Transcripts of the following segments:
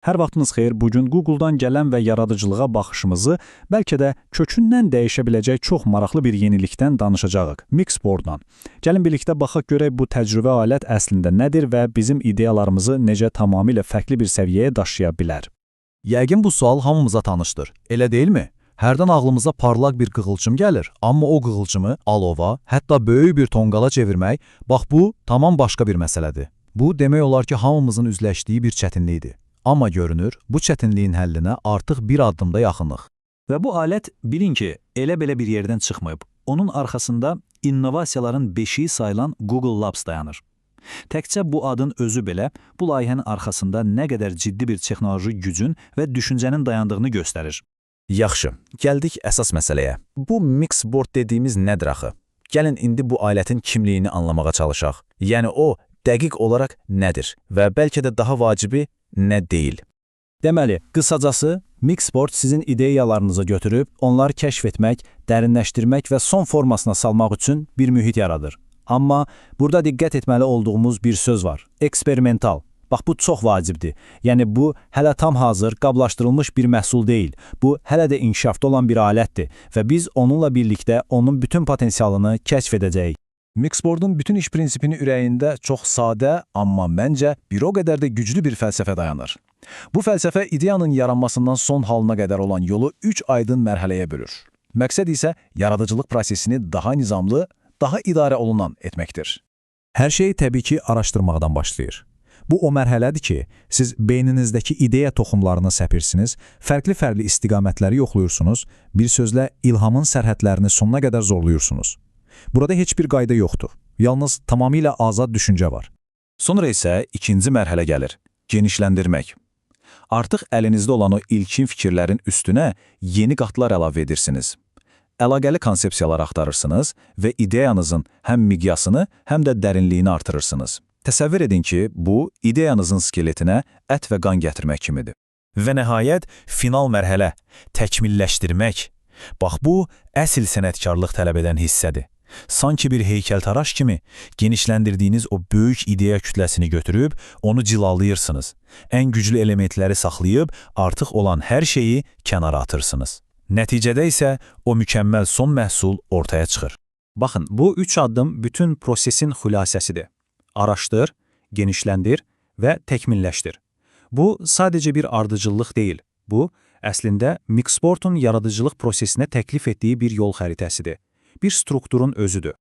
Hər vaxtınız xeyir. Bu gün Google-dan gələn və yaradıcılığa baxışımızı bəlkə də kökündən dəyişə biləcək çox maraqlı bir yenilikdən danışacağıq. Mixboard-dan. Gəlin birlikdə baxaq görək bu təcrübə alət əslində nədir və bizim ideyalarımızı necə tamamilə fərqli bir səviyyəyə daşıya bilər. Yəqin bu sual hamımıza tanışdır. Elə deyilmi? Hərdən ağlımıza parlaq bir qığılcım gəlir, amma o qığılcımı alova, hətta böyük bir tonqala çevirmək, bax bu tamam başqa bir məsələdir. Bu demək olar ki, hamımızın üzləşdiyi bir çətinlikdir. Amma görünür, bu çətinliyin həllinə artıq bir addımda yaxınıq. Və bu alət bilin ki, elə belə bir yerdən çıxmayıb. Onun arxasında innovasiyaların beşiği sayılan Google Labs dayanır. Təkcə bu adın özü belə bu layihənin arxasında nə qədər ciddi bir texnoloji gücün və düşüncənin dayandığını göstərir. Yaxşı, gəldik əsas məsələyə. Bu mixboard dediyimiz nədir axı? Gəlin indi bu alətin kimliyini anlamağa çalışaq. Yəni o dəqiq olaraq nədir və bəlkə də daha vacibi nə deyil? Deməli, qısacası, Mixboard sizin ideyalarınızı götürüb, onları kəşf etmək, dərinləşdirmək və son formasına salmaq üçün bir mühit yaradır. Amma burada diqqət etməli olduğumuz bir söz var: eksperimental. Bax bu çox vacibdir. Yəni bu hələ tam hazır, qablaşdırılmış bir məhsul deyil. Bu hələ də inkişafda olan bir alətdir və biz onunla birlikdə onun bütün potensialını kəşf edəcəyik. Mixboard'un bütün iş prinsipini ürəyində çox sadə, amma məncə bir o qədər də güclü bir fəlsəfə dayanır. Bu fəlsəfə ideyanın yaranmasından son halına qədər olan yolu 3 aydın mərhələyə bölür. Məqsəd isə yaradıcılıq prosesini daha nizamlı, daha idarə olunan etməkdir. Hər şey təbii ki, araşdırmaqdan başlayır. Bu o mərhələdir ki, siz beyninizdəki ideya toxumlarını səpirsiniz, fərqli-fərqli istiqamətləri yoxluyursunuz, bir sözlə ilhamın sərhədlərini sonuna qədər zorluyursunuz. Burada heç bir qayda yoxdur. Yalnız tamamilə azad düşüncə var. Sonra isə ikinci mərhələ gəlir: genişləndirmək. Artıq əlinizdə olan o ilkin fikirlərin üstünə yeni qatlar əlavə edirsiniz. Əlaqəli konsepsiyalar axtarırsınız və ideyanızın həm miqyasını, həm də dərinliyini artırırsınız. Təsəvvür edin ki, bu, ideyanızın skeletinə ət və qan gətirmək kimidir. Və nəhayət, final mərhələ – təkmilləşdirmək. Bax bu, əsl sənətkarlıq tələb edən hissədir. Sanki bir heykəltaraş kimi genişləndirdiyiniz o böyük ideya kütləsini götürüb, onu cilalayırsınız. Ən güclü elementləri saxlayıb, artıq olan hər şeyi kənara atırsınız. Nəticədə isə o mükəmməl son məhsul ortaya çıxır. Baxın, bu üç addım bütün prosesin xülasəsidir. Araşdır, genişləndir və təkmilləşdir. Bu, sadəcə bir ardıcıllıq deyil. Bu, əslində Mixboard'un yaradıcılıq prosesinə təklif etdiyi bir yol xəritəsidir. Bir strukturun özüdür.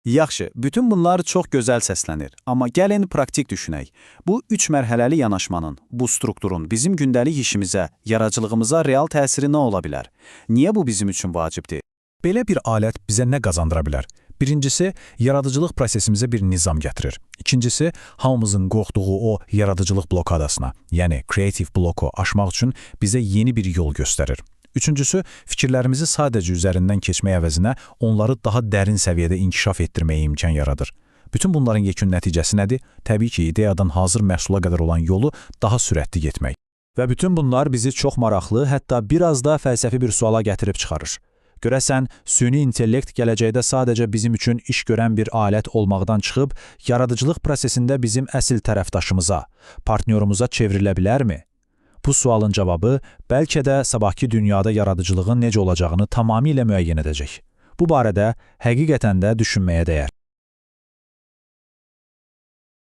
Yaxşı, bütün bunlar çox gözəl səslənir. Amma gəlin praktik düşünək. Bu üç mərhələli yanaşmanın, bu strukturun bizim gündəlik işimizə, yaradıcılığımıza real təsiri nə ola bilər? Niyə bu bizim üçün vacibdir? Belə bir alət bizə nə qazandıra bilər? Birincisi, yaradıcılıq prosesimizə bir nizam gətirir. İkincisi, hamımızın qorxduğu o yaradıcılıq blokadasına, yəni creative bloku aşmaq üçün bizə yeni bir yol göstərir. Üçüncüsü, fikirlərimizi sadəcə üzərindən keçmək əvəzinə onları daha dərin səviyyədə inkişaf etdirməyə imkan yaradır. Bütün bunların yekun nəticəsi nədir? Təbii ki, ideyadan hazır məhsula qədər olan yolu daha sürətli getmək. Və bütün bunlar bizi çox maraqlı, hətta biraz da fəlsəfi bir suala gətirib çıxarır. Görəsən, süni intellekt gələcəkdə sadəcə bizim üçün iş görən bir alət olmaqdan çıxıb, yaradıcılıq prosesində bizim əsl tərəfdaşımıza, partnyorumuza çevrilə bilərmi? Bu sualın cavabı bəlkə də sabahki dünyada yaradıcılığın necə olacağını tamamilə müəyyən edəcək. Bu barədə həqiqətən də düşünməyə dəyər.